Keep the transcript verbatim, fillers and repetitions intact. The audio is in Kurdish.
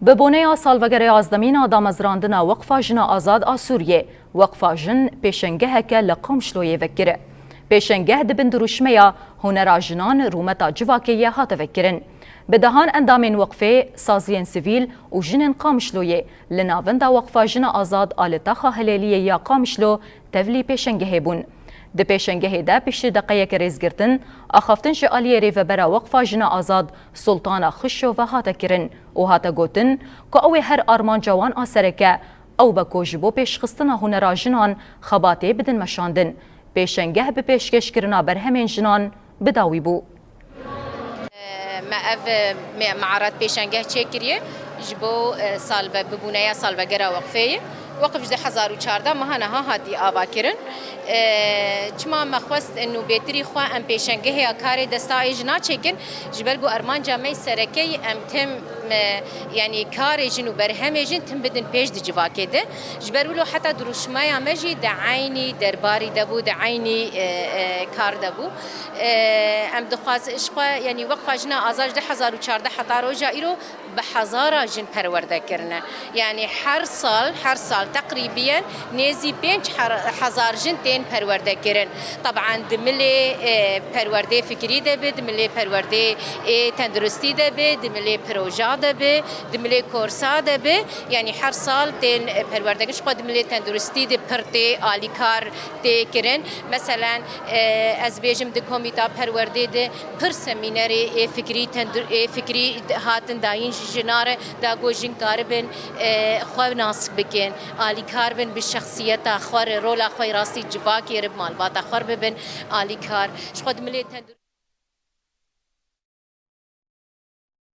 Bi boneya salvegereya yazdemîn a damezrandina Weqfa Jina Azad a Sûriyê, Weqfa Jin pêşengeheke li Qamişloyê vekir. Pêşengeh di bin dirûşmeya Hunera Jinan, Rûmeta Civakê ye hate vekirin. Bi dehan endamên weqfê, saziyên sivîl û jinên Qamişloyê li navenda Weqfa Jina Azad a li taxa Hilêliyê ya Qamişlo tevlî pêşengehê bûn. Di pêşengehê de piştî deqeyeke rêzgirtin, axaftin ji aliyê rêvebera Weqfa Jina Azad Sultana Xişo ve hate kirin û hate gotin ku ew ê her armanca wan a sereke ew be ku ji bo pêşxistina hunera jinan xebatê bidin meşandin. Pêşengeh bi pêşkêşkirina berhemên jinan bi dawî bû. Me ev, e, me-, mearet pêşengeh çêkiriye ji bo, e, salve-, bibûneya salvegera weqfê ye. Weqf ji du hezar û çardeh meha niha hatiye avakirin. E, çima me xwest nûbêtirî xwe em pêşengehê ya karê desta ê jina çêkin? Ji ber ku armanca me sereke ye em tim, e, yanî karê jin û berhemê jin tim bidin pêş di civakê de. Ji ber wilo heta dirûşmeya me jî di eynî derbarî de bû, di eynî, e, e, kar de bû. E, em dixwazin ji xwe, yanî Weqfa Jina Azad ji du hezar û çardeh heta roja îro bi hezara jin perwerde kirine. Yanî her sal, her sal teqrîbiyen nêzî pênc her-, hezar jin tên perwerde kirin. Teban di milê, e, perwerdê fikrî de be, di milê perwerdê, e, tenduristî de be, di milê proja de be, di milê korsa de be. Yanî her sal tên, e, perwerde kirin. Ji xwe di milê tenduristî de pir tê alîkar tê kirin. Meselen, e, ez bêjim di komîta perwerdê de pir semînerê ê fikrî tendur-, ê fikrî hatin dayîn ji jina re, da ku jin karibin, e, xwe nas bikin, alîkar bin bi şexsiyeta xwe re, rola xwe rastî civakê re, bi malbata xwe re bibin alîkar. Ji xwe di milê tendur-